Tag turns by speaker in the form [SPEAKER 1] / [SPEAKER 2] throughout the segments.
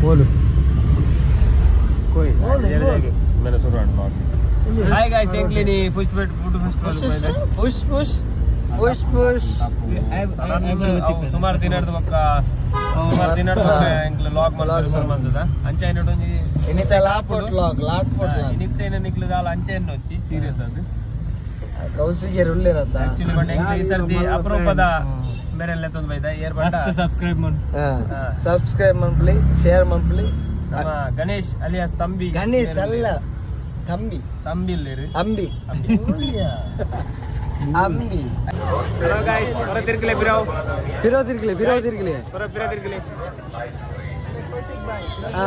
[SPEAKER 1] बोलो
[SPEAKER 2] कोई मैंने सुना हाय गाइस ಎಂಕ್ಲಿನಿ food festival
[SPEAKER 1] push push push push
[SPEAKER 2] ಸುಮಾರು ದಿನದ ಬೊಕ್ಕ ಸುಮಾರು ದಿನದ ಎಂಕ್ಲ ಲಾಗ್ ಮಲ್ಪರೆ ಶುರು ಮಂತದ ಅಂಚ ಐನೊಂಜಿ
[SPEAKER 1] ಇನಿತ ಲಾಪೋಟ್ ಲಾಗ್ ಲಾಪೋಟ್ ಲಾಗ್
[SPEAKER 2] ಇನಿತ್ತೇನ ನಿಕ್ಲ ದಾಲ ಅಂಚ ಎನ್ನೊಚ್ಚಿ ಸೀರಿಯಸ್ ಅದು
[SPEAKER 1] ಕೌಸಿಗೆ ರುಲ್ಲೇರತ್ತ
[SPEAKER 2] ಆಕ್ಚುಲಿ ಬಂಡ ಎಂಕ್ಲ ಈ ಸರ್ತಿ ಅಪರೂಪದ ಮೇರೆಲ್ಲ ತೊಂದು ಬೈದ ಏರ್ ಬಂಡ
[SPEAKER 3] ಸಬ್ಸ್ಕ್ರೈಬ್ ಮನ್
[SPEAKER 1] ಸಬ್ಸ್ಕ್ರೈಬ್ ಮನ್ಪ್ಲಿ ಶೇರ್ ಮನ್ಪ್ಲಿ
[SPEAKER 2] ನಮ್ಮ ಗಣೇಶ್ ಅಲಿಯಾಸ್ ತಂಬಿ
[SPEAKER 1] ಗಣೇಶ್ ಅಲ್ಲ ತಂಬಿ
[SPEAKER 2] ತಂಬಿ ಇಲ್ಲೇರು
[SPEAKER 1] ಅಂಬಿ ಅಂಬಿ
[SPEAKER 2] ಹಲೋ ಗಾಯ್ಸ್ ಹೊರ ತಿರ್ಗಲೆ ಬಿರಾವ್
[SPEAKER 1] ಬಿರೋ ತಿರ್ಗಲಿ ಬಿರೋ ತಿರ್ಗಲಿ
[SPEAKER 2] ಹೊರ ಬಿರ ತಿರ್ಗಲೆ
[SPEAKER 1] ಹಾ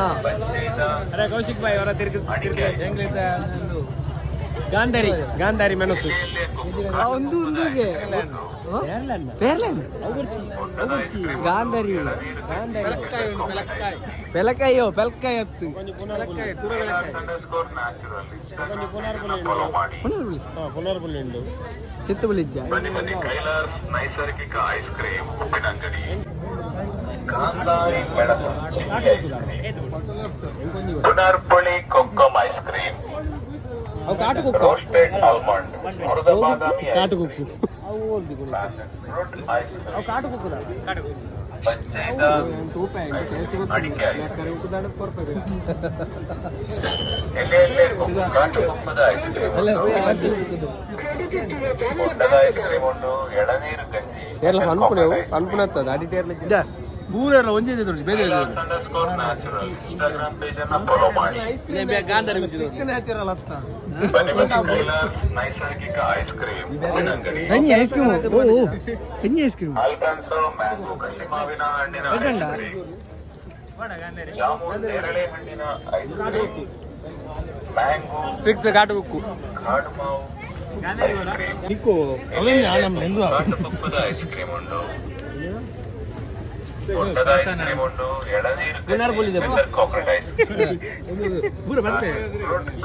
[SPEAKER 2] ಅರೆ ಕೌಶಿಕ್ ಭಾಯ್ ಹೊರ ತಿರ್ಗ ತಿರ್ಗಲೆ ಎಂಗ್ಲಿತ ಗಾಂಧಾರಿ ಗಾಂಧಾರಿ ಮೆಣಸು
[SPEAKER 1] ಒಂದು ಒಂದುಗೆ ಪೇರ್ಲೆನ್ ಗಾಂಧಾರಿ ಪೆಲಕಾಯೋ ಪೆಲಕಾಯಿ ಅತ್ತು ಚಿತ್ತುಬುಲಿಜ್ಜ
[SPEAKER 4] ನೈಸರ್ಗಿಕ ಐಸ್ ಕ್ರೀಮ್ ಉಪ್ಪಿನ ಅಂಗಡಿ ಗಾಂಧಾರಿ ಮೆಣಸು chilli ice cream Punarpuli konkum ice cream roasted almond ಹುರಿದ ಬಾದಾಮಿ ice cream passion fruit ice cream ಬಜ್ಜೈದ ಅಡಿಕೆ ಐಸ್ ಕ್ರೀಮ್ ಎಲೆ ಎಲೆ ಕಾಟುಕುಪ್ಪದ ಐಸ್ ಕ್ರೀಮ್ ಬೊಂಡದ ಐಸ್ ಕ್ರೀಮ್ ಉಂಟು ಎಳನೀರು ಗಂಜಿ
[SPEAKER 3] ಪೂರೆಲ್ಲ ಒಂಜೇ ಬೇರೆ
[SPEAKER 4] ಅಂಡರ್ಸ್ಕೋರ್ ನ್ಯಾಚುರಲ್ ಇನ್ಸ್ಟಾಗ್ರಾಮ್ ಪೇಜ್ ಅನ್ನ ಫಾಲೋ ಮಾಡಿ ಬನ್ನಿ ಬನ್ನಿ ಕೈಲಾಸ್ ನೈಸರ್ಗಿಕ ಐಸ್ ಕ್ರೀಮ್ ಉಪ್ಪಿನ ಅಂಗಡಿ
[SPEAKER 1] ಅಂಜಿ ಐಸ್ ಕ್ರೀಮ್ ಓ ಓ ಅಂಜಿ ಐಸ್ ಕ್ರೀಮ್
[SPEAKER 4] ಆಲ್ಫಾನ್ಸೋ ಮ್ಯಾಂಗೋ ಕಸಿ ಮಾವಿನ ಹಣ್ಣಿನ ಐಸ್ ಕ್ರೀಮ್ ಜಾಮೂನ್ ನೇರಳೆ ಹಣ್ಣಿನ ಐಸ್ ಕ್ರೀಮ್ ಮ್ಯಾಂಗೋ
[SPEAKER 2] ಫಿಕ್ಸ್ ಕಾಟುಕುಕ್ಕು
[SPEAKER 4] ಕಾಡು ಮಾವು ಐಸ್ ಕ್ರೀಮ್ ಕಾಟುಕುಪ್ಪದ ಐಸ್ ಕ್ರೀಮ್ ಉಂಟು ಬೊಂಡದ ಐಸ್ ಕ್ರೀಮ್ ಉಂಟು ಎಳನೀರು coconut ice cream fruit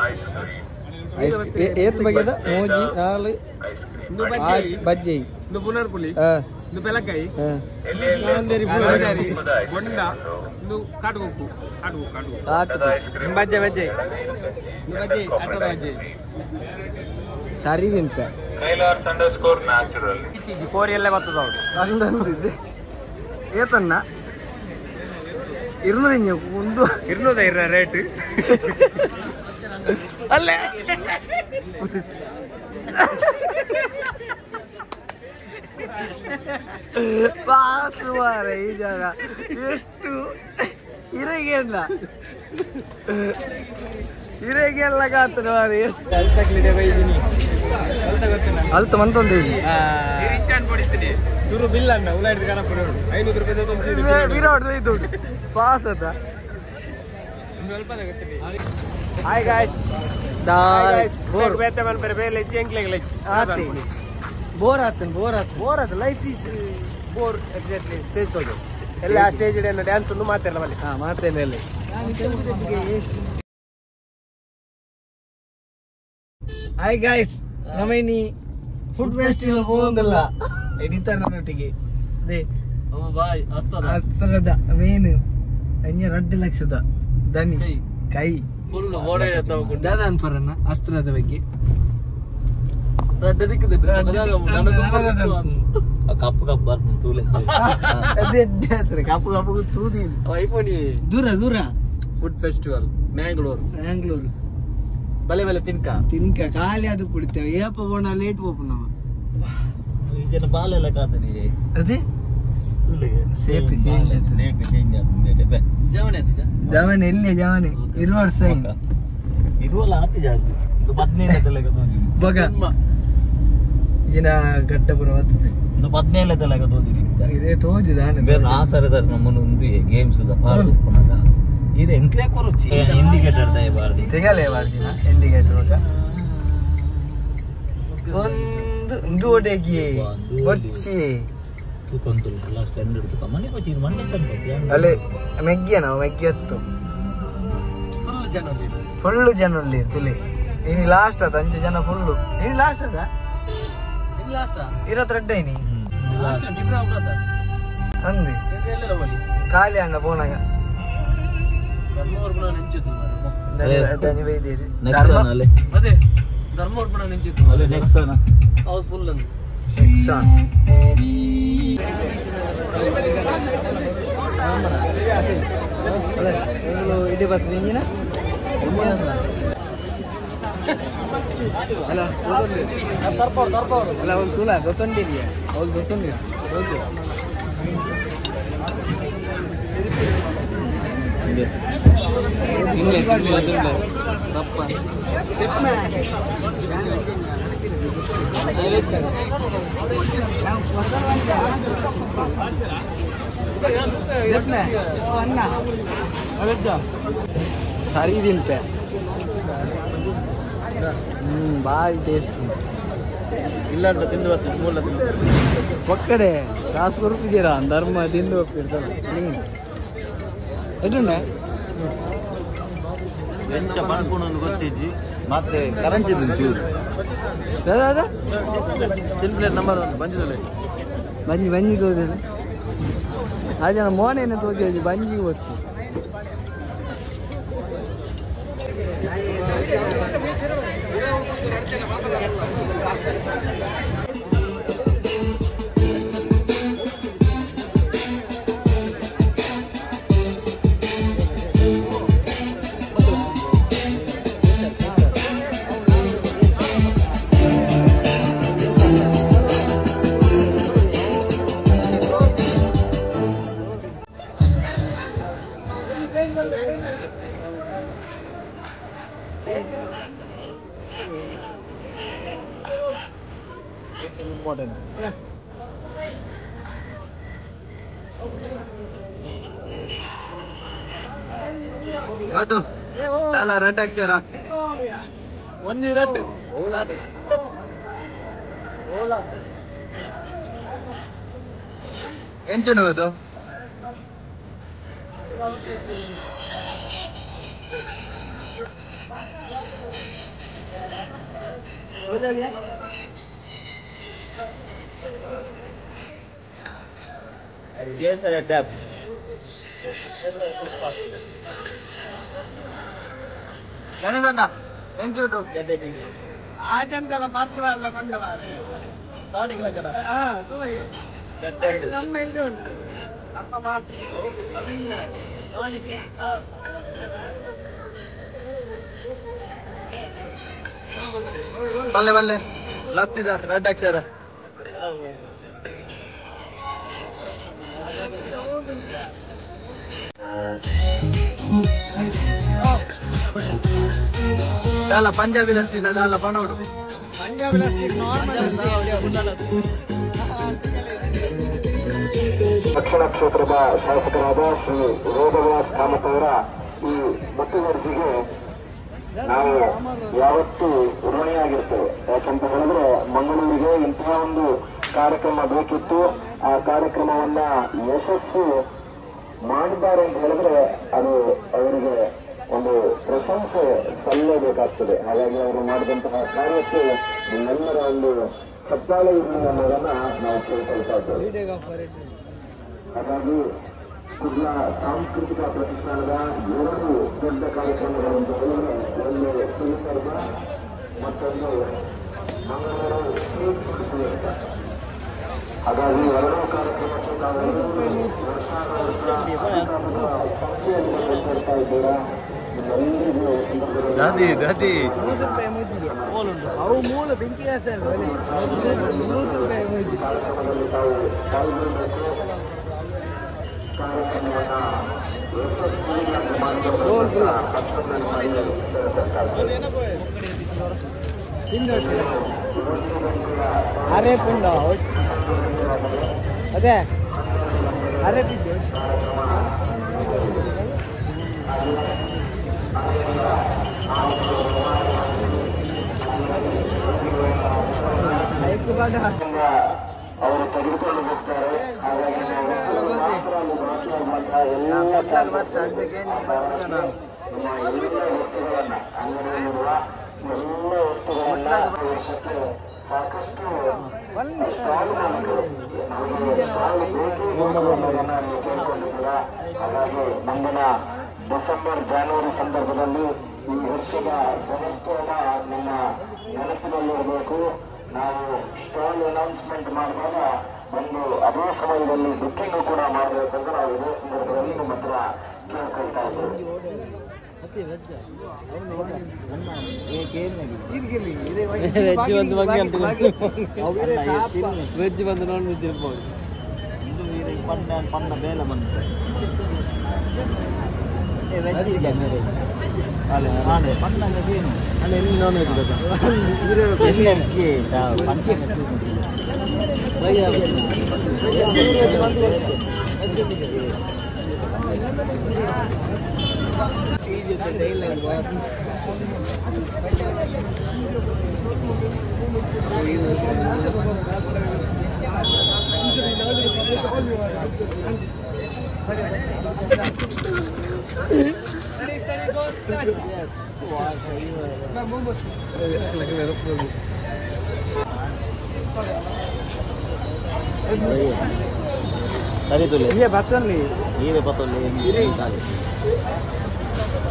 [SPEAKER 4] ice cream
[SPEAKER 1] ಏತ್ ಬಗೆದ ಮೋಜಿ ನಾಲ್
[SPEAKER 4] ಐಸ್ ಕ್ರೀಮ್
[SPEAKER 1] ಬಜ್ಜಿ
[SPEAKER 2] ಇದು ಪುನರ್ಪುಳಿ
[SPEAKER 1] ಆ
[SPEAKER 2] ಇದು ಪೆಲಕಾಯಿ
[SPEAKER 1] ಆ
[SPEAKER 4] ಎಲೆ ಎಲೆ ಕಾಟುಕುಪ್ಪದ ಐಸ್
[SPEAKER 2] ಬೊಂಡ
[SPEAKER 4] ಕ್ರೀಮ್ ಉಂಟು
[SPEAKER 2] ಇದು ಕಾಟುಕುಕ್ಕು ಕಾಟುಕುಕ್ಕು ಕಾಟುಕುಕ್ಕು
[SPEAKER 1] ಕಾಟು
[SPEAKER 4] ಬೊಂಡದ ಐಸ್ ಕ್ರೀಮ್
[SPEAKER 2] ಬಜ್ಜೆ ಬಜ್ಜೆ
[SPEAKER 4] ಎಳನೀರು ಗಂಜಿ
[SPEAKER 2] ಬಜ್ಜೆ
[SPEAKER 4] ಕೋಕೋನಟ್
[SPEAKER 2] ಆಟದ
[SPEAKER 4] ಐಸ್
[SPEAKER 2] ಬಜ್ಜೆ
[SPEAKER 4] ಕ್ರೀಮ್
[SPEAKER 1] ಸರಿ ತಿಂತ
[SPEAKER 4] ಕೈಲಾಸ್ ಅಂಡರ್ ಸ್ಕೋರ್ ನ್ಯಾಚುರಲ್
[SPEAKER 2] ಕೋರಿಯಲ್ಲೇ ಬರ್ತದ ಅವ್ರು
[SPEAKER 1] ಅಂದಂದಿದ್ದೆ ಏತನ್ನ ಇರ್ನದ ಒಂದು
[SPEAKER 2] ಇರ್ನೂದ ಇರ ರೇಟ್
[SPEAKER 1] ಅಲ್ಲೇ ಬಾಸುಮಾರ ಈ ಜಾಗ ಎಷ್ಟು ಇರಗೆಲ್ಲ ಇರಗೆಲ್ಲ ಕಾತನ ಮಾರ್ರೆ, ಎಷ್ಟು ಅಲ್ತ ಮಂತೊಂದು ಇಲ್ಲಿ
[SPEAKER 2] ಶುರು ಬಿಲ್ ಅನ್ನ ಉಲ ಹಿಡಿದು ಕಾಣಪುರ 500 ರೂಪಾಯಿ
[SPEAKER 1] ವಿರಾಟ್ ಇದು ಪಾಸ್ ಅದ
[SPEAKER 2] ಹಾಯ್ ಗಾಯ್ಸ್
[SPEAKER 1] ಬೋರ್
[SPEAKER 2] ಬೇತೆ ಮನ್ಪರೆ ಬೇಲೆ ಇಜ್ಜಿ ಎಂಕ್ಲೆಗ್ ಲಚ್ಚಿ
[SPEAKER 1] ಆತಿ ಬೋರ್ ಆತನ್ ಬೋರ್ ಆತನ್
[SPEAKER 2] ಬೋರ್ ಅದು life is bore exactly stage ತೋಜು ಎಲ್ಲ ಆ ಸ್ಟೇಜ್ ಇಡ ಡ್ಯಾನ್ಸ್ ಉಂಡು ಮಾತೆಲ್ಲ ಮನೆ
[SPEAKER 1] ಹಾ ಮಾತೆಲ್ಲ ಅಲ್ಲಿ ಹಾಯ್ ಗಾಯ್ಸ್ ನಮೈನಿ ಫುಡ್ ಫೆಸ್ಟಿವಲ್ ಹೋಗಲ್ಲ ಎಡಿತಾರ ನಮ್ಮೊಟ್ಟಿಗೆ ಅದೇ ಅಸ್ತ್ರದ ಮೇನ್ ಅಂಜ ರಡ್ಡು ಲಕ್ಷದ ದನಿ ಕೈ ದಾದ ಅನ್ಪರನ್ನ ಅಸ್ತ್ರದ ಬಗ್ಗೆ
[SPEAKER 3] ಕಪ್ಪು ಕಪ್ಪು ಬರ್ತು ತೂಲೆ
[SPEAKER 1] ಅದೇ ಅಡ್ಡೆ ಆತ್ರೆ, ಕಪ್ಪು ಕಪ್ಪು ಸೂದಿ ದೂರ ದೂರ
[SPEAKER 2] ಫುಡ್ ಫೆಸ್ಟಿವಲ್ ಮ್ಯಾಂಗ್ಳೂರ್
[SPEAKER 1] ಬ್ಯಾಂಗ್ಳೂರು
[SPEAKER 2] ಬಲೆ ಬಲೆ ತಿನ್ಕ
[SPEAKER 1] ತಿನ್ಕ ಖಾಲಿ ಅದು ಕುಡಿತೇವೆ ಏಪ ಬೋಣ ಲೇಟ್ ಪೋಪು ನಾವು
[SPEAKER 3] ಈಗಿನ ಬಾಲೆಲ್ಲ ಕಾತನಿ
[SPEAKER 1] ಅದೇ ಸೇಫ್ ಚೇಂಜ್ ಆಯ್ತು.
[SPEAKER 3] ಸೇಫ್ ಚೇಂಜ್ ಆತಂದೆ ಬೆ
[SPEAKER 1] ಜವನ್ ಎಲ್ಲಿ ಜವನೆ ಇರುವರ್ ಸೈನ್
[SPEAKER 3] ಇರುವಲ್ಲ ಆತಿ ಜಾಸ್ತಿ ಇದು 15 ತಲೆಗೆ ತೋಜಿ
[SPEAKER 1] ಬಗ ಜಿನ ಗಡ್ಡಪುರ ಬರ್ತದೆ
[SPEAKER 3] ಇದು 17 ತಲೆಗೆ ತೋಜಿ
[SPEAKER 1] ಇದೇ ತೋಜು ದಾನೆ
[SPEAKER 3] ಬೇರೆ ಆಸರದಾರ ನಮ್ಮನ್ನು ಒಂದು ಗೇಮ್ಸ್ the ಪಾರ್ದು ಉಪ್ಪುನಗ ಇದು ಎಂಕ್ಲೆ ಕೊರೊಚ್ಚಿ ಇಂಡಿಕೇಟರ್ ದಯ ಬಾರ್ದಿ
[SPEAKER 1] ತೆಗಲೇ ಬಾರ್ದಿನ ಇಂಡಿಕೇಟರ್ ಬಗ ಒಂದು ಒಂದು ಒಡೆಗೆ ಬೊಚ್ಚಿ
[SPEAKER 3] ತೂಕೊಂತುಲ್ಲ ಎಲ್ಲ ಸ್ಟ್ಯಾಂಡ್ ಹಿಡ್ದು ಮನೆ ಕೊಚ್ಚಿ ಮನೆ ಚಂದ
[SPEAKER 1] ಅಲ್ಲೇ ಮೆಗ್ಗಿಯ ನಾವು ಮೆಗ್ಗಿ ಹತ್ತು ಫುಲ್ ಜನ ಉಳ್ಳಿ ತುಲಿ ಇನಿ ಲಾಸ್ಟ್ ಅದ ಅಂಚೆ ಜನ ಫುಲ್ಲು ಇನಿ ಲಾಸ್ಟ್ ಅದ ಇರತ್ ರಡ್ಡ ಇನಿ ಅಂದು ಖಾಲಿ ಅಣ್ಣ ಪೋನಾಗ ಇಡೀ ಬರ್ತದೆ ಇಂಜಿನ ಅಲ್ಲ ಅಲ್ಲ ಒಂದು ತುಲ ಗೊತ್ತೊಂದಿದೆಯಾ ಅವ್ರು ಗೊತ್ತೊಂದಿಲ್ಲ ಓಕೆ ಸರಿ ತಿನ್ಪೆ ಭಾರಿ ಟೇಸ್ಟ್
[SPEAKER 2] ಇಲ್ಲ ಅಂತ ತಿಂದು ಬರ್ತದೆ ಮೂಲ ತಿಂದು
[SPEAKER 1] ಒಕ್ಕಡೆ ಕಾಸು ಕೊರ್ಪಿದ್ದೀರಾ ಧರ್ಮ ತಿಂದು ಹೋಗ್ತಿರ್ತಲ್ಲ ಎಟ್ಟುಂಡೆ
[SPEAKER 3] ಎಂಚ ಪನ್ಪುಣೊಂದು ಗೊತ್ತಿಜ್ಜಿ ಮಾತ್ರ ಕರಂಚಿದ್ದು ಚೂರು
[SPEAKER 1] ದಾದಾ
[SPEAKER 2] ತಿನ್ ಪ್ಲೇಟ್ ನಂಬರ್ 1 ಬಂಜಿದಲ್ಲಿ
[SPEAKER 1] ಬಂಜಿ ಬಂಜಿ ತೋದಿಲ್ಲ ಆ ಜನ ಮೋನೇನ ತೋಜಿ ಬಂಜಿ ಗೊತ್ತು ಇಂಪಾರ್ಟೆಂಟ್ ಅದು ಅಲ್ಲ ರೆಡ್ ಹಾಕ್ತಾರ
[SPEAKER 2] ಒಂದು ರೆಡ್
[SPEAKER 1] ಎಂಚುಂಡು ಅದು ಎಂಚುಂಡು ಬಲ್ಲೆ ಬಲ್ಲೆ ಲತ್ತಿದ ರೆಡ್ ಹಾಕ್ತಾರ ಅಲ್ಲ ಪಂಜಾಬಿ ಲಸ್ತಿ ಅಲ್ಲ ಪನೋಡು
[SPEAKER 4] ದಕ್ಷಿಣ ಕ್ಷೇತ್ರದ ಶಾಸಕರಾದ ಶ್ರೀ ವೇದವ್ಯಾಸ್ ಕಾಮತ್ ಅವರ ಈ ಮುತುವರ್ಜಿಗೆ ನಾವು ಯಾವತ್ತೂ ಋಣಿಯಾಗಿರ್ತೇವೆ. ಯಾಕಂತ ಹೇಳಿದ್ರೆ ಮಂಗಳೂರಿಗೆ ಇಂತಹ ಒಂದು ಕಾರ್ಯಕ್ರಮ ಬೇಕಿತ್ತು. ಆ ಕಾರ್ಯಕ್ರಮವನ್ನ ಯಶಸ್ಸು ಮಾಡಿದ್ದಾರೆ ಅಂತ ಹೇಳಿದ್ರೆ ಅದು ಅವರಿಗೆ ಒಂದು ಪ್ರಶಂಸೆ ಸಲ್ಲಬೇಕಾಗ್ತದೆ. ಹಾಗಾಗಿ ಅವರು ಮಾಡಿದಂತಹ ಕಾರ್ಯಕ್ಕೆ ನಿಮ್ಮೆಲ್ಲರ ಒಂದು ಚಪ್ಪಾಳೆ ಇರಲಿ ಅನ್ನೋದನ್ನ ನಾವು ಕೇಳ್ಕೊಳ್ತಾ ಇದ್ದೇವೆ. ಹಾಗಾಗಿ ಕುಡ್ಲ ಸಾಂಸ್ಕೃತಿಕ ಪ್ರತಿಷ್ಠಾನದ ಎರಡು ದೊಡ್ಡ ಕಾರ್ಯಕ್ರಮಗಳು ಅಂತ ಹೇಳಿದ್ರೆ ಒಂದು ಸುಲಿಸರ್ಗ, ಮತ್ತೊಂದು ಮಂಗಳೂರು ಸ್ಟ್ರೀಟ್ ಫುಡ್ ಫಿಯೆಸ್ಟಾ. ಹಾಗಾಗಿ ಎರಡೂ ಕಾರ್ಯಕ್ರಮಕ್ಕೆ ತಾವೆಲ್ಲರೂ ವರ್ಷಾನುವರ್ಷ ಸಂಖ್ಯೆಯಲ್ಲಿ ಬಂದು ಸೇರ್ತಾ ಇದ್ದೀರಾ. ನಿಮ್ಮೆಲ್ಲರಿಗೂ ಸಂದರ್ಭದಲ್ಲಿ
[SPEAKER 3] ದಾದಿ ದಾದಿ
[SPEAKER 1] ಅವು ಮೂಲ ಬೆಂಕಿ ಕಾಸು ₹100 ಮೂಜಿ.
[SPEAKER 4] ಕಾರ್ಯಕ್ರಮದಲ್ಲಿ ತಾವು ಪಾಲ್ಗೊಳ್ಳಬೇಕು. ಕಾರ್ಯಕ್ರಮವನ್ನ ಯಶಸ್ವಿಯಾಗಿ ಮಾಡಿದ
[SPEAKER 1] ಅರೆ ಪುಂಡ ಅದೇ ಅರೆ ಬಿದ್ದು
[SPEAKER 4] ಅವರು ತೆಗೆದುಕೊಂಡು ಹೋಗ್ತಾರೆ. ಹಾಗಾಗಿ ನಾವು ಮಾತ್ರ ಅಲ್ಲಿ ಬಾಕಿಯಾಗುವಂತಹ ಎಲ್ಲ ನಿಮ್ಮ ಎಲ್ಲ ವಸ್ತುಗಳನ್ನು, ಅಂಗಡಿಯಲ್ಲಿರುವ ಎಲ್ಲ ವಸ್ತುಗಳನ್ನು ವರ್ಷಕ್ಕೆ ಸಾಕಷ್ಟು ಸ್ಟಾಲ್ ಮಾಲೀಕರು ಸ್ಟಾಲ್ ಬೇಕು ಅನ್ನೋದನ್ನು ನೀವು ಕೇಳ್ಕೊಂಡಿದ್ದೀರಾ. ಹಾಗಾಗಿ ಮುಂದಿನ ಡಿಸೆಂಬರ್ ಜನವರಿ ಸಂದರ್ಭದಲ್ಲಿ ಈ ವರ್ಷದ ಜನಸ್ತೋಮ ನಿಮ್ಮ ನೆನಪಿನಲ್ಲಿರಬೇಕು. ನಾವು ಸ್ಟಾಲ್ ಅನೌನ್ಸ್ಮೆಂಟ್ ಮಾಡಿದಾಗ ಒಂದು ಅದೇ ಸಮಯದಲ್ಲಿ ಬುಕ್ಕಿಂಗ್ ಕೂಡ ಮಾಡಬೇಕು ಅಂತ ನಾವು ಇದೇ ಸಂದರ್ಭದಲ್ಲಿ ನಿಮ್ಮ ಹತ್ರ ಕೇಳ್ಕೊಳ್ತಾ ಇದ್ದೀವಿ.
[SPEAKER 1] ವೆಜ್ ಬಂದು ನಾನ್ ವೆಜ್ ಇರ್ಬೋದು.
[SPEAKER 3] ಪಣ್ಣ ಬೇಲೆ ಬಂದು ವೆಜ್ ಇಲ್ಲ ಮೇರೆ ಪಣ್ಣ ಏನು
[SPEAKER 1] ಅಲ್ಲ ಎಲ್ಲಿ ನಾನ್ ವೆಜ್ ಗೊತ್ತಾ?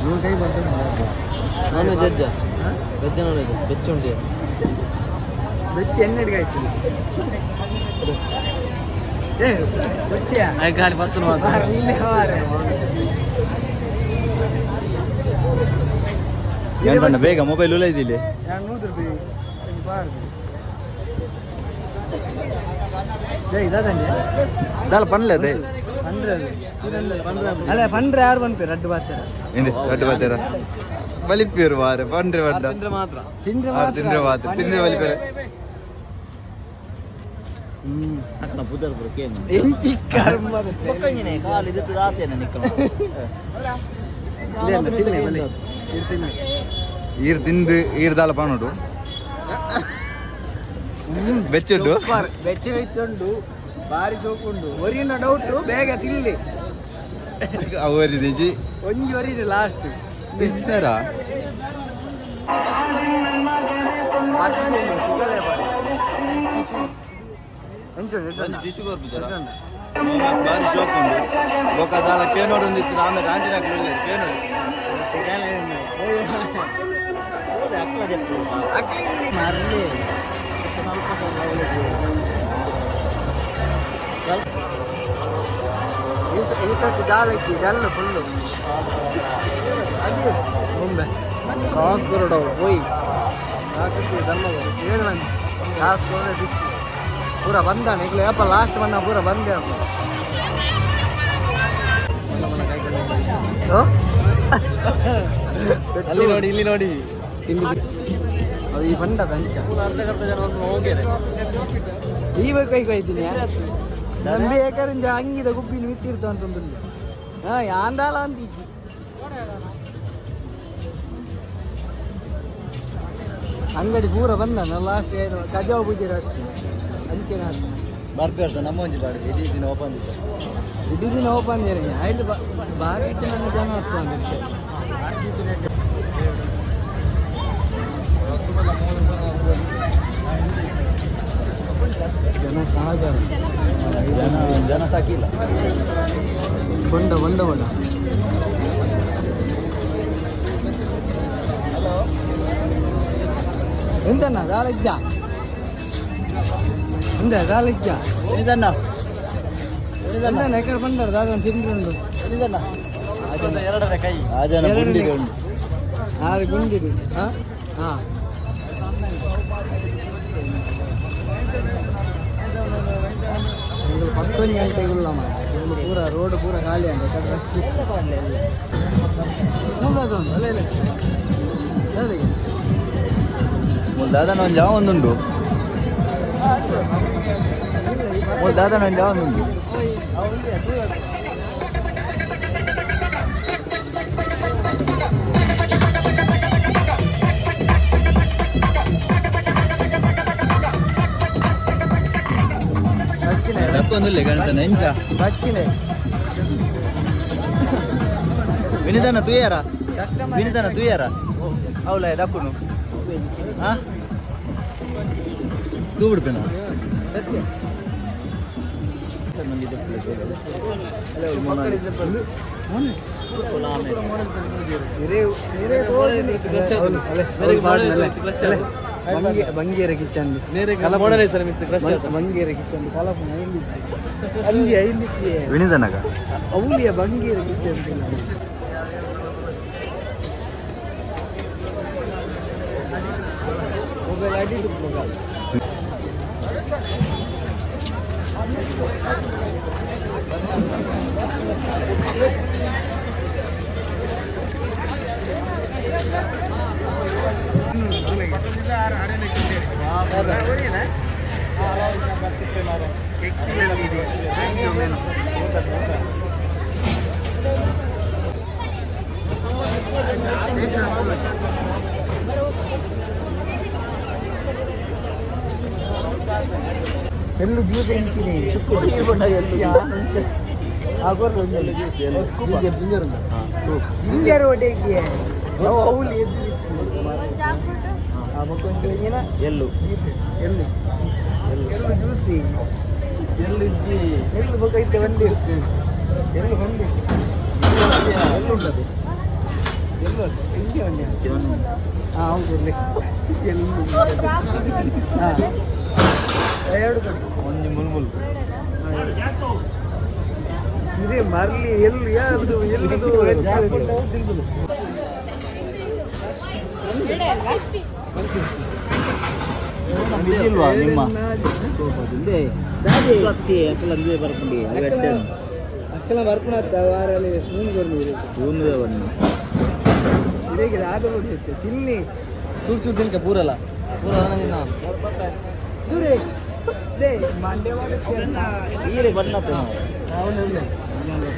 [SPEAKER 1] Non veg veg non veg veg ಉಂಟು.
[SPEAKER 5] ಬೆಚ್ಚ ಎಣ್ಣೆಗೆ ಆಯ್ತು.
[SPEAKER 1] ಖಾಲಿ ಬರ್ತದೆ ಮಾತ್ರ.
[SPEAKER 3] ಬೇಗ ಮೊಬೈಲ್ ಉಲ್ಲ ಇದಿಲ್ಲ.
[SPEAKER 5] ಪನ್ಲೆ ಅದೇ ಅಲ್ಲ ಪಂಡ್ರೆ ಯಾರು ಬಂಪೆ ರಡ್ಡು ಬಾತರ
[SPEAKER 3] ರಡ್ಡು ಬಾತರ ಬಲಿಪೇರು ವಾರೆ ಪಂಡ್ರೆ ಬಂಡ
[SPEAKER 1] ತಿಂದ್ರೆ ಮಾತ್ರ
[SPEAKER 5] ತಿಂದ್ರೆ
[SPEAKER 3] ತಿಂದ್ರೆ ಮಾತ್ರ ತಿಂದ್ರೆ ಬಲಿಪೇರೆ. ಈರ್ ತಿಂದು ಈರ್ ದಾಲ ಪಾನುಡು ಬೆಚ್ಚುಂಡು
[SPEAKER 5] ಬೆಚ್ಚ ಬೆಚ್ಚುಂಡು ಬಾರಿ ಸೋಕುಂಡು. ಒರಿನ ಡೌಟ್ ಬೇಗ ತಿಲ್ಲಿ
[SPEAKER 3] ಅವರಿದೀಜಿ
[SPEAKER 5] ಒಂಜಿ ಒರಿನ ಲಾಸ್ಟ್
[SPEAKER 3] ಬಿಸ್ನರಾ ಬಾರಿ ಶೋಕುಂಡು ಬೊಕ ದಾಲ ಕೇನೋಡು ಒಂದಿತ್ತು ಆಮೇಲೆ ಆಂಟಿನ ಕೇನೋಡು
[SPEAKER 5] ಈ ಸರ್ತಿ ದಾಲಕ್ಕಿ ಡಲ್ ಫುಲ್ಲು ಮುಂಬೆ ಕಾಸು ಕೊರಡವು ಹೋಯ್ ಕಾಸು ಧರ್ಮ ಏನು ಬಂದು ಕಾಸು ಕೊರಡೆ ದಿಕ್ಕು ಪೂರ ಬಂದಾನೆ ಈಗಲೇ ಅಪ್ಪ ಲಾಸ್ಟ್ ಬಂದ ಪೂರ ಬಂದೆ ಅಪ್ಪ.
[SPEAKER 1] ಅಲ್ಲಿ ನೋಡಿ ಇಲ್ಲಿ ನೋಡಿ
[SPEAKER 5] ತಿಂಡಿ ಅದು ಈ ಬಂಡ ಅಂಚ
[SPEAKER 1] ಅರ್ಧ ಜನ ಹೋಗಿದೆ.
[SPEAKER 5] ಈ ಕೈ ಕೊಯ್ತೀನಿ ನಂಬಿ ಏಕರಿಂದ ಅಂಗಿದ ಗುಬ್ಬಿನ ಮಿತ್ತಿರ್ತ ಅಂತಂದು ಹಾ ಯಾಂದಾಲ ಅಂತ ಇಜ್ಜಿ ಅಂಗಡಿ ಪೂರ ಬಂದ ಲಾಸ್ಟ್ ಏನು ಕಜಾವು ಪೂಜೆ ಅಂಚಿನ
[SPEAKER 3] ಬರ್ಪೇರ್ಸ ನಮ್ಮ ಒಂಜಿ ಬಾಡಿ ಇಡೀ ದಿನ ಓಪನ್ ಇತ್ತು.
[SPEAKER 5] ಇಡೀ ದಿನ ಓಪನ್ ಇರಂಗೆ ಐದು ಬಾರಿ ಇಟ್ಟು ನನ್ನ ಜನ ಹತ್ತು ಬಂದಿತ್ತು. ಜನ ಸಾಗರ
[SPEAKER 3] ಜನ ಜನ ಸಾಕಿಲ್ಲ.
[SPEAKER 5] ಬೊಂಡ ಬೊಂಡ ಬೊಂಡ ಎಂತಣ್ಣ ದಾಳಿಜ್ಜ ಎಂತ ದಾಳಿಜ್ಜ
[SPEAKER 3] ಇದನ್ನ
[SPEAKER 5] ಎಂತಣ್ಣ ಎಕಡೆ ಬಂದಾರ ದಾದ ತಿಂದ್ರುಂಡು
[SPEAKER 1] ಎರಡರ ಕೈ
[SPEAKER 3] ಆ ಜನ ಗುಂಡಿಗೆ ಉಂಟು.
[SPEAKER 5] ಆರು ಗುಂಡಿಡು. ಹಾ ಹಾ ಪತ್ತೊಂದು ಗಂಟೆಗೆ ಉಲ್ಲ ಮಾರ್ರೆ. ಪೂರ ರೋಡ್ ಪೂರ ಖಾಲಿ ಅಂತ ರಶ್ ಇತ್ತು. ಅಲ್ಲ ಇಲ್ಲ
[SPEAKER 3] ದಾದನ ಒಂದು ಜಾವ ಒಂದುಂಡು ದಾದನ ಒಂದು ಜಾವ ಒಂದುಂಡು. ದಕ್ಕೊಂದಿಲ್ಲ ಗಣಿತ ಎಂಚ
[SPEAKER 5] ಬಚ್ಚಿನೆ
[SPEAKER 3] ವಿನಿತನ ತುಯ್ಯಾರ ವಿನಿತನ ತೂಯರ ಅವಲ ದಪ್ಪುನು ಹಾ ತೂ ಬಿಡ್ಪೇನ
[SPEAKER 1] ಬಂಗೇರ ಕಿಚನ್ ಬಂಗೇರ ಕಿಚನ್ ಅಲ್ಲಿ ಐಂದಿಕ್ಕೆ
[SPEAKER 3] ವಿನಿತನಗ
[SPEAKER 1] ಅವಲಿಯ ಬಂಗೇರ ಕಿಚನ್ ಮೊಬೈಲ್ ಅಡಿ ಎಲ್ಲು ಜ್ಯೂಸ್ ಎಂಚಿನಿ ಜಿಂಜರ್ ಒಡೆಗೆ ಅವಲಿ
[SPEAKER 3] ಎಲ್ಲು
[SPEAKER 1] ಎಳ್ಳು ಎಳ್ಳು ಜ್ಯೂಸಿ ಎಳ್ಳು ಇಜ್ಜಿ ಎಳ್ಳು ಬೊಕೈತೆ ಒಂದೇ ಎಳ್ಳು ಒಂದೇ ಎಳ್ಳು ಉಂಟದು ಎಳ್ಳು ಇಂಜಿ ಒಂದೇ ಹಾಂ ಹೌದು ಎಳ್ಳು ಹಾಂ ಎರಡು ಕಡೆ
[SPEAKER 3] ಒಂಜಿ ಮುಲ್ಮುಲ್
[SPEAKER 1] ಇದೇ ಮರಲಿ ಎಳ್ಳು ಯಾವುದು ಎಳ್ಳುದು
[SPEAKER 3] ಇಲ್ವಾ ನಿಮ್ಮ
[SPEAKER 1] ಅಕ್ಕಲ ಬರ್ಪುಣ ವಾರಲ್ಲಿ ಸ್ಪೂನ್ ಕೊರ್ನು
[SPEAKER 3] ಸ್ಪೂನ್ ಬಣ್ಣ
[SPEAKER 1] ಇದೇಗೆ ಆದ ತಿನ್ನಿ
[SPEAKER 5] ಚೂರು ಚೂರು ತಿನ್ಕ ಪೂರಲ್ಲ ಪೂರ
[SPEAKER 1] ದೂರೇ they Mandya
[SPEAKER 3] ಈರೆ ಬಣ್ಣ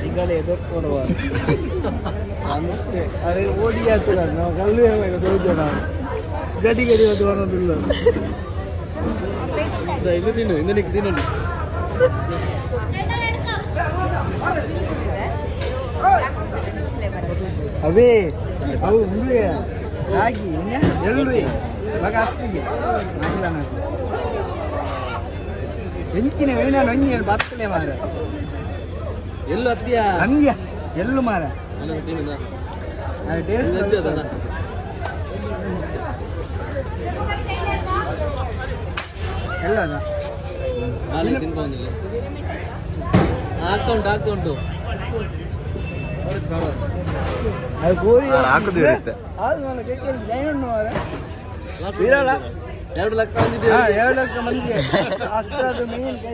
[SPEAKER 1] ಈಗಲೇ ಎದುರ್ಕೊಡುವ ಅರೆ ಓಡಿ ಆಗ್ತದ ನಾವು ಕಲ್ಲು ದೋಜ ನಾವು ಗಡಿ ಗಡಿ ಅದು ಅನ್ನೋದಿಲ್ಲ
[SPEAKER 5] ಇದು ತಿನ್ನು ಇಂದು ನಿಕ್ ತಿನ್ನು
[SPEAKER 1] ಅವೇ ಅವು ಉಂಗುವೆ ರಾಗಿ ಎಳ್ಳು ಮಗ ಅಷ್ಟಿಗೆ ಎಂಚಿನ ವೇಣ ಒಂಜಿ ಬರ್ತಲೆ ಮಾರ
[SPEAKER 5] ಎಲ್ಲು ಅತ್ತಿಯ
[SPEAKER 1] ಅಂದ್ಯ ಎಳ್ಳು ಮಾರ ಟೇಸ್ಟ್ ಎಲ್ಲ
[SPEAKER 5] ತಿನ್ಕೊಂಡಿಲ್ಲ ಆಗ್ತಾ ಉಂಟು ಆಗ್ತಾ ಉಂಟು
[SPEAKER 1] ಅದು ಕೋಳಿ
[SPEAKER 3] ಹಾಕುದು ಇರುತ್ತೆ
[SPEAKER 5] 2 ಲಕ್ಷ ಮಂದಿ
[SPEAKER 1] 2 ಲಕ್ಷ ಮಂದಿ ಅಷ್ಟದು ಮೇನ್ ಕೈ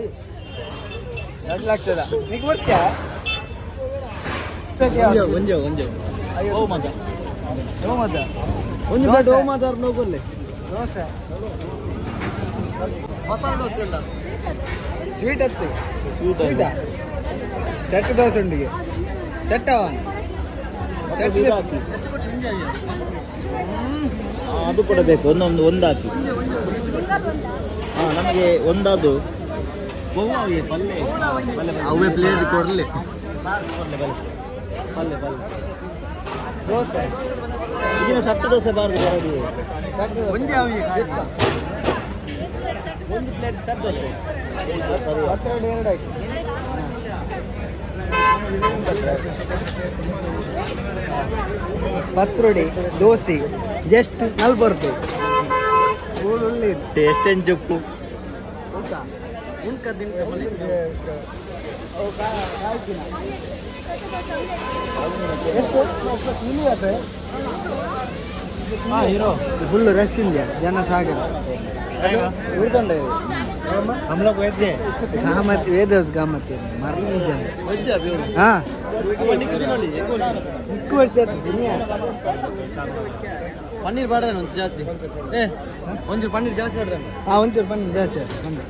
[SPEAKER 1] 2 ಲಕ್ಷದ ನೀ ಕೊಡ್ತೀಯಾ
[SPEAKER 5] ಒಂಜೆ ಒಂಜೆ
[SPEAKER 3] ಓಮದ
[SPEAKER 1] ಓಮದ
[SPEAKER 5] ಒಂದು ದೊಡ್ಡ ಓಮದ ನೋಗೊಲ್ಲೆ
[SPEAKER 1] ದೋಸೆ
[SPEAKER 5] ಮಸಾಲೆ ದೋಸೆ ಉಂಟಾ
[SPEAKER 1] ಸ್ವೀಟ್ ಅತ್ತೆ ಸ್ವೀಟ್ ಸೆಟ್ ದೋಸೆ ಉಂಡಿಗೆ ಸೆಟ್ಟವ
[SPEAKER 3] ಅದು ಕೂಡ ಬೇಕು ಒಂದೊಂದು ಒಂದು ಹಾಕಿ ಹಾಂ ನಮಗೆ ಒಂದಾದು ಪಲ್ಲೆ ಅವೇ ಪ್ಲೇಟ್ ಕೊಡಲಿ ಪಲ್ಲೆ ಪಲ್ಲೆ
[SPEAKER 1] ದೋಸೆ
[SPEAKER 3] ಇದನ್ನ ಸತ್ತು ದೋಸೆ ಬಾರದು ಬರೋದು
[SPEAKER 1] ಒಂದೇ
[SPEAKER 3] ಒಂದು ಪ್ಲೇಟ್ ಸೆಟ್ ದೋಸೆ
[SPEAKER 1] ಹತ್ತೆರಡು ಎರಡು ಹಾಕಿ ಪತ್ರೊಡೆ ದೋಸೆ ಜಸ್ಟ್ 40 ರೂಪಾಯಿ ಒಳ್ಳೆ
[SPEAKER 3] ಟೇಸ್ಟ್ ಏನು ಜಪ್ಪು
[SPEAKER 1] ಫುಲ್ ರಶ್ ಇಂಡಿಯಾ ಜನ ಸಾಗರ
[SPEAKER 2] हम लोग वेज है
[SPEAKER 1] ಕಾಮತ್ ವೇದವ್ಸ್ ಕಾಮತ್ ಮರಳಿ ಜನ ಹಾಂ
[SPEAKER 5] ಪನ್ನೀರ್ ಬಾಡ್ರೆ ಒಂದು ಜಾಸ್ತಿ ಏ ಒಂಚೂರು ಪನ್ನೀರ್ ಜಾಸ್ತಿ ಬಾಡ್ರೆ
[SPEAKER 1] ಹಾಂ ಒಂಚೂರು ಪನ್ನೀರ್ ಜಾಸ್ತಿ ಒಂದು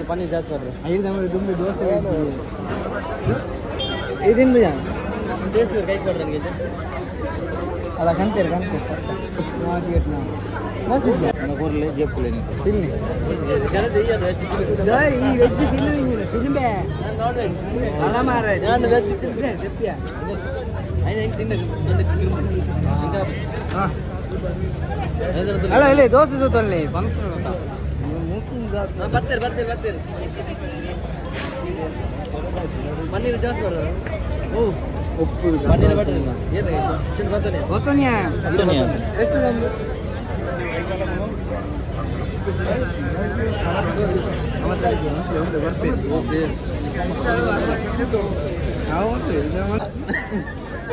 [SPEAKER 5] ಪನ್ನೀರ್ ಜಾಸ್ತಿ ಬಾಡ್ರೆ
[SPEAKER 1] ಐದು ನಮ್ಮದು ದುಂಬಿ ದೋಸೆ ಇದೇನು ಭಯ
[SPEAKER 5] ಟೇಸ್ಟ್ ಕೈ ಕೊಡ್ರೆ ನನಗೆ
[SPEAKER 1] ಅಲ್ಲ ಕಂತೇರಿ ಕಂತೇರಿ ನಾವು
[SPEAKER 3] ಕೊರ್ಲೆ ಜೆಪ್ಪುಲೆ
[SPEAKER 5] ತಿನ್ನಿ ಈ ವೆಜ್ ತಿನ್ನು ನೀನು ತಿನ್ಬೇ ಅಲ್ಲ ಮಾರ
[SPEAKER 1] ನಾನು ವೆಜ್ ತಿಂದೆ
[SPEAKER 5] ಜೆಪ್ಪಿಯ
[SPEAKER 1] ಹಾಂ
[SPEAKER 5] ಅಲ್ಲ ಇಲ್ಲ ದೋಸೆ ಜೊತೆ ಫಂಕ್ಷನ್
[SPEAKER 1] ಬರ್ತೀರಿ ಬರ್ತೀರಿ ಬರ್ತೀರಿ ಪನ್ನೀರ್ ಜಾಸ್ತಿ ಬರ್ತಾರೆ
[SPEAKER 5] ಓ ಉಪ್ಪು
[SPEAKER 1] ಪನ್ನೀರ್ ಬಟ್ಟೆ ಏನು ಬರ್ತಾನೆ
[SPEAKER 5] ಗೊತ್ತೋನಿಯಾ ಎಷ್ಟು ನಮ್ದು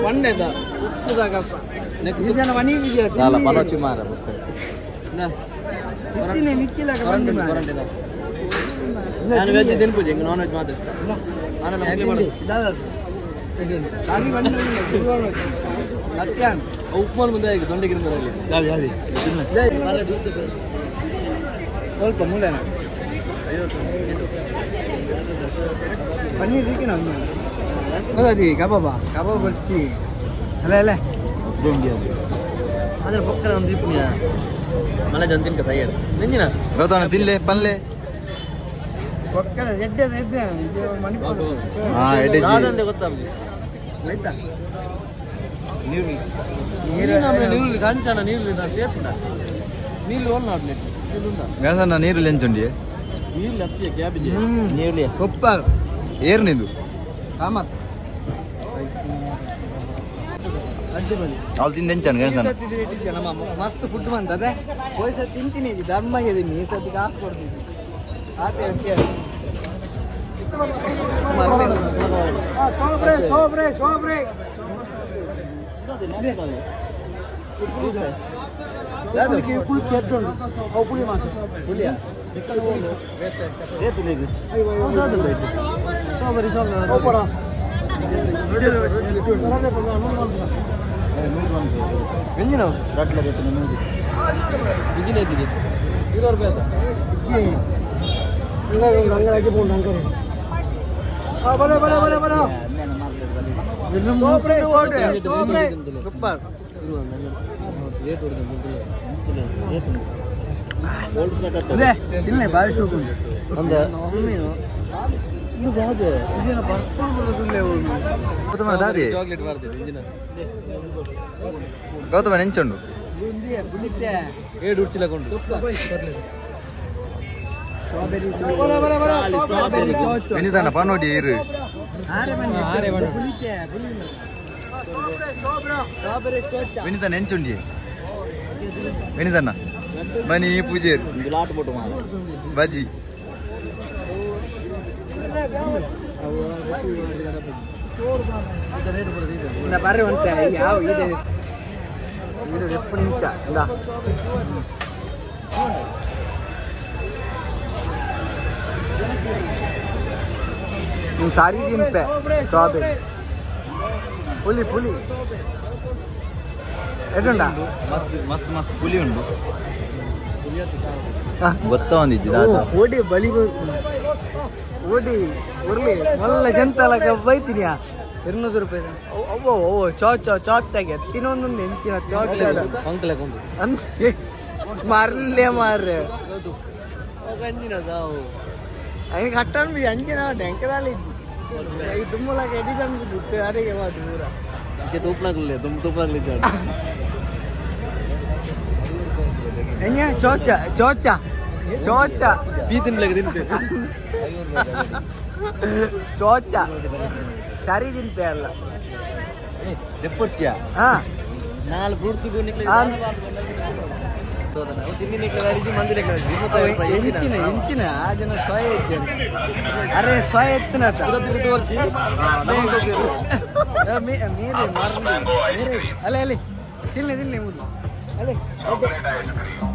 [SPEAKER 5] ಒಂದೇದ ಉಪ್ಪುದ ಕಸ ಈ ಜನ ಮನಿ
[SPEAKER 3] ದಾಲ ಪನೋಚಿ ಮಾರ
[SPEAKER 1] ನಾನು ವೆಜ್ ತಿನ್ಪುಜಿ ಹಿಂಗೆ ನಾನ್ ವೆಜ್ ಮಾತ್ರ ಇಷ್ಟ. ಉಪ್ಪು ಮುಂದೆ ಆಗಿ ದೊಂಡೆಗಿರಿ
[SPEAKER 5] ಸ್ವಲ್ಪ ಮೂಲೆನ ಪನ್ನೀರ್ ಇದಕ್ಕೆ ನಾವು ಅದಿ ಕಬಾಬಾ ಕಬಾಬ್ ಬರ್ಚಿ ಅಲ್ಲ ಅಲ್ಲ
[SPEAKER 1] ಅದರ ಪಕ್ಕ ಒಂದು ದೀಪನಿಯ ಮಳೆ ಜನ ತಿನ್ಕ ತಯಾರು ನಿಂಜಿನ
[SPEAKER 3] ಗೌತಮ ತಿನ್ಲೆ ಪನ್ಲೆ
[SPEAKER 5] ಪಕ್ಕದ ಎಡ್ಡೆ ಎಡ್ಡೆ ಇದು ಮಣಿಪುರ
[SPEAKER 3] ಹಾ ಎಡ್ಡೆ
[SPEAKER 1] ಅದಂತೆ ಗೊತ್ತಾಗ್ಲಿ
[SPEAKER 5] ಆಯ್ತಾ
[SPEAKER 3] ನೀರು
[SPEAKER 1] ನೀರು ಕಾಂಚನ ನೀರು ಸೇಫ್ ನೀರು ಒನ್ not
[SPEAKER 3] ಗಣಸಣ್ಣ ನೀರು ಲೆಂಚುಂಡಿ
[SPEAKER 1] ನೀರು ಹತ್ತಿಯ ಕ್ಯಾಬೇಜ್
[SPEAKER 3] ನೀರು
[SPEAKER 5] ಸೂಪರ್
[SPEAKER 3] ಏರ್ ನಿಂದು
[SPEAKER 5] ಕಾಮತ್ ಅಡ್ಡಿಬಲಿ
[SPEAKER 3] ಅವ್ಳು ತಿಂದ ಎಂಚಾನ ಗಣಸಣ್ಣ
[SPEAKER 5] ನಮ್ಮ ಮಸ್ತ್ ಫುಡ್ ಬಂತದೆ ಹೋಯ್ ಸತಿ ತಿಂತೀನಿ ಧರ್ಮ ಇದೀನಿ ಈ ಸತಿ ಕಾಸು ಕೊಡ್ತೀನಿ ಆತ ಸೋಬ್ರೆ ಸೋಬ್ರೆ ಪುಳಿ ಎಡ್ಡುಂಡು ಅವು ಪುಳಿ ಮಾತ್ರ
[SPEAKER 1] ಪುಳಿಯ
[SPEAKER 5] ಸೂಪರ್ ಇಲ್ಲ ಬಾರಿ ಶೋಕು
[SPEAKER 1] ಒಂದು
[SPEAKER 3] ಗೌತಮ ದಾದಿ
[SPEAKER 1] ಚಾಕ್ಲೇಟ್ ಬರ್ತಿದೆ ಇಂಜಿನ
[SPEAKER 3] ಗೌತಮ ನೆಂಚುಂಡು
[SPEAKER 1] ಏಡು ಉಡ್ಚಿಲಕೊಂಡು
[SPEAKER 3] ವಿನಿತನ ಪನೋಡಿ ಇರು ವಿನಿತ ನೆಂಚುಂಡಿ ವಿನಿತಣ್ಣ ಮನಿ ಪೂಜೆ ಬಜ್ಜಿ
[SPEAKER 5] ಬರ್ರಿ ಒಂತೆ ಯಾವ ಇದೆ ಇದು ಎಪ್ಪು ನಿಮಿಷ ಇಲ್ಲ ನೀವು ಸಾರಿ ತಿನ್ಪೆ ಸ್ಟ್ರಾಬೆರಿ ಪುಲಿ ಪುಲಿ ಎಡುಂಡ
[SPEAKER 3] ಮಸ್ತ್ ಮಸ್ತ್ ಮಸ್ತ್ ಪುಲಿ ಉಂಡು ಗೊತ್ತಾ ಒಂದಿಜ್ಜಿ
[SPEAKER 5] ಓಡಿ ಬಳಿ ಓಡಿ ಉರ್ಲಿ ಮಲ್ಲ ಜಂತಲ ಬೈತೀನಿ 200 ರೂಪಾಯಿ ಅವ್ವ ಓ ಚೋ ಚೋ ಚೋಚಾಗಿ ಎತ್ತಿನೊಂದೊಂದು ಹೆಂಚಿನ ಚೋಚ ಮಾರ್ಲೇ ಮಾರ್ರೆ അതിന് കട്ടാൻ അഞ്ചിനാ ಎಂಕದಾಲಿ ಈ ದುಮ್ಮಲಾಗ ಎಡಿದನ್ ಬಿಟ್ಟು ಅಡಿಗೆ ಮಾಡಿ ಪೂರ
[SPEAKER 1] ತೂಪ್ನಾಗ್ಲಿಲ್ಲ ತುಂಬ ತೂಪ್ನಾಗ್ಲಿದ್ದ
[SPEAKER 5] ಎಂಜ ಚೋಚ ಚೋಚ ಚೋಚ
[SPEAKER 1] ಬೀ ತಿನ್ಲಿಕ್ಕೆ ತಿನ್ಪೆ
[SPEAKER 5] ಚೋಚ ಸರಿ ತಿನ್ಪೆ ಅಲ್ಲ
[SPEAKER 3] ದೆಪ್ಪೊರ್ಚಿಯಾ
[SPEAKER 5] ಹಾ
[SPEAKER 1] ನಾಲ್ ಫ್ರೂಟ್ಸ್
[SPEAKER 5] ಎಂಚಿನ ಎಂಚಿನ ಆ ಜನ ಸೊಯ ಇದ್ದೇನೆ ಅರೆ ಸೊಯ ಎತ್ತಿನ ಮೇರೆ ಅಲ್ಲೇ ಅಲ್ಲಿ ತಿನ್ಲಿ ತಿನ್ಲಿ ಮುಡ್ಲು ಅಲ್ಲೇ
[SPEAKER 4] ಚಾಕ್ಲೇಟ್ ಐಸ್ ಕ್ರೀಮ್.